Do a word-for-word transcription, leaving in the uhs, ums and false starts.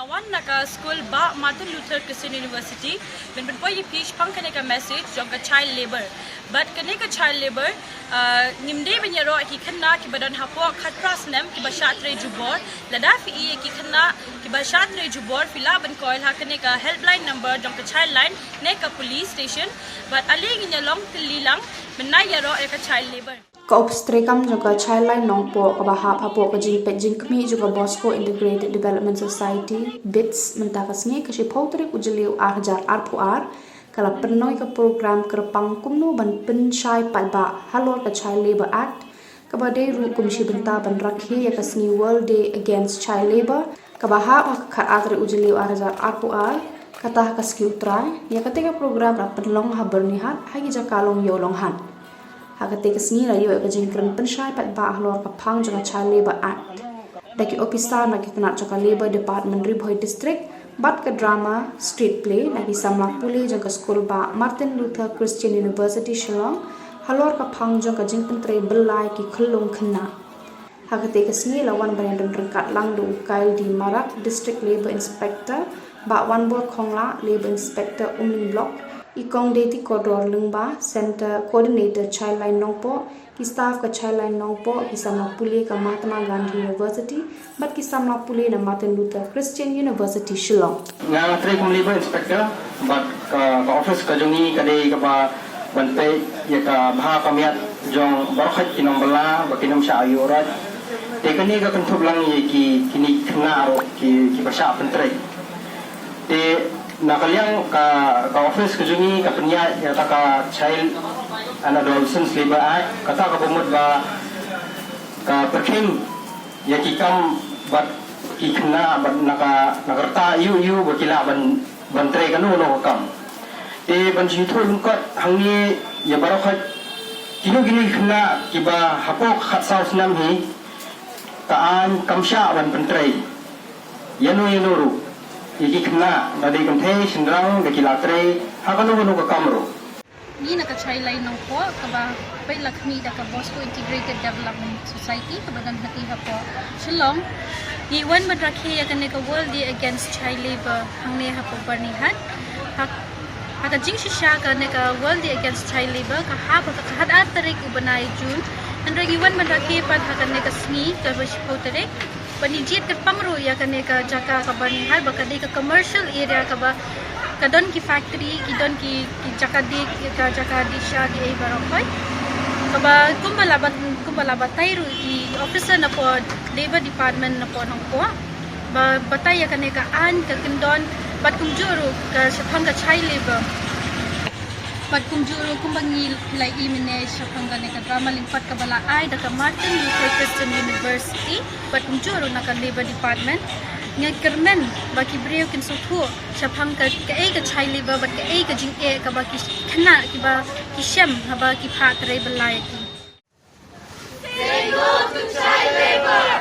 Wan na ka skul Bah Martin Luther Christian University, ban pynpoi ïa phi shaphang kane ka message jong ka child labor. Bad kane ka child labor, ah, ngim dei ban ïaroh ïa ki khynnah kiba don hapoh khatphra snem kiba shah trei jubor. Lada phi ïohi ïa ki khynnah kiba shah trei jubor, phi lah ban call ha kane ka helpline number jong ka Childline ne ka police station. Bad ale ngin ïa long tylli lang ban ïaroh ïa ka child labor. Ka ophis treikam jong ka Childline Nongpoh kaba hap hapoh ka jingpeit jingkhmih jong ka Bosco Integrated Development Society, BIDS, mynta ka sngi ka shiphew tarik u Jylliew ar hajar arphew ar, ka la pynlong ïa ka program kyrpang kumno ban pynshai paidbah halor ka Child Labour Act, kaba dei ruh kum shi bynta ban rakhe ïa ka sngi World Day Against Child Labour, kaba hap ha ka khatar tarik u Jylliew ar hajar arphew ar, kata ha ka sngi U Trai. Ïa kata ka program la pynlong ha Byrnihat ha ki jaka long ïew long hat. Ha kata ka sngi la ïoh ïa ka jingkren pynshai paidbah halor ka phang jong ka Child Labour Act da ki ophisar na ki tnat jong ka Labour Department Ri Bhoi District, bad ka drama street play na ki samla pule jong ka skul Bah Martin Luther Christian University Shillong, halor ka phang jong ka jingpyntrei bylla ïa ki khyllung khynnah. Ha kata ka sngi la wan ban ïadon ryngkat lang da u Kyle D Marak, District Labour Inspector, Bah Wanbor Khongla, Labour Inspector Umling Block, i Kong Deti Kordor Lyngba, Center Coordinator Childline Nongpoh, ki staff ka Childline Nongpoh, ki samla pule ka Mahatma Gandhi University, bad ki samla pule na Martin Luther Christian University Shillong. Nga trei kum Labour Inspector, bad ka, ka office ka jong ngi ka dei kaba ban peit ïa ka bha ka miat jong baroh ki nongbylla ba kin ym shah ïuh roit. Te kane ka kynthup lang ïa ki, kine ki khynnah ruh ki, kiba shah pyntrei. Te na ka liang ka, ka office ka jong ngi ka pynïaid ïa kata ka Child and Adolescent Labour Act, kata kaba mut ba ka pyrkhing ïa ki kam bad ki khynnah bad na ka, na ka rta ïuh ïuh ba ki lah ban, ban trei kano kano ka kam. Te ban shu ïathuh lyngkot hangne ïa baroh kino kino ki khynnah kiba hapoh khatsaw snem hi, ka aiñ kam shah ban pyntrei ïano ïano ruh ïa ki khynnah, lada dei kynthei shynrang da ki la trei ha kano kano ka kam ruh. Ngi na ka Childline Nongpoh kaba peit la khmih da ka Bosco Integrated Development Society kaba don hati hapoh Shillong, ngi wan ban rakhe ïa kane ka World Day Against Child Labour hangne hapoh Byrnihat. Ha, ha ka jingshisha kane ka World Day Against Child Labour ka hap ha ka khatar tarik u bnai June. Hynrei ngi wan ban rakhe pat ha kane ka sngi kaba shiphew tarik. Ban ïa jied kyrpang ruh ïa kane ka jaka ka Byrnihat ba ka dei ka commercial area kaba ka don ki factory, ki don ki, ki jaka die, ka jaka die sha die ei baroh. Kaba kumba la bat, kumba la batai ruh i officer napoh Labour Department napoh Nongpoh ba batai ïa kane ka aiñ ka kyndon bad kumjuh ruh ka shaphang ka child labour. Bad kumjuh ruh kumba ngi la ïohi mynne shaphang kane ka drama lyngkot kaba la ai da ka Martin Luther Christian University bad kumjuh ruh na ka Labour Department. Ngi kyrmen ba ki briew kin sngewthuh shaphang ka, kaei ka child labour bad kaei ka jingeh kaba ki khynnah kiba ki shem haba ki phah trei bylla ïa ki. Say no to child labour.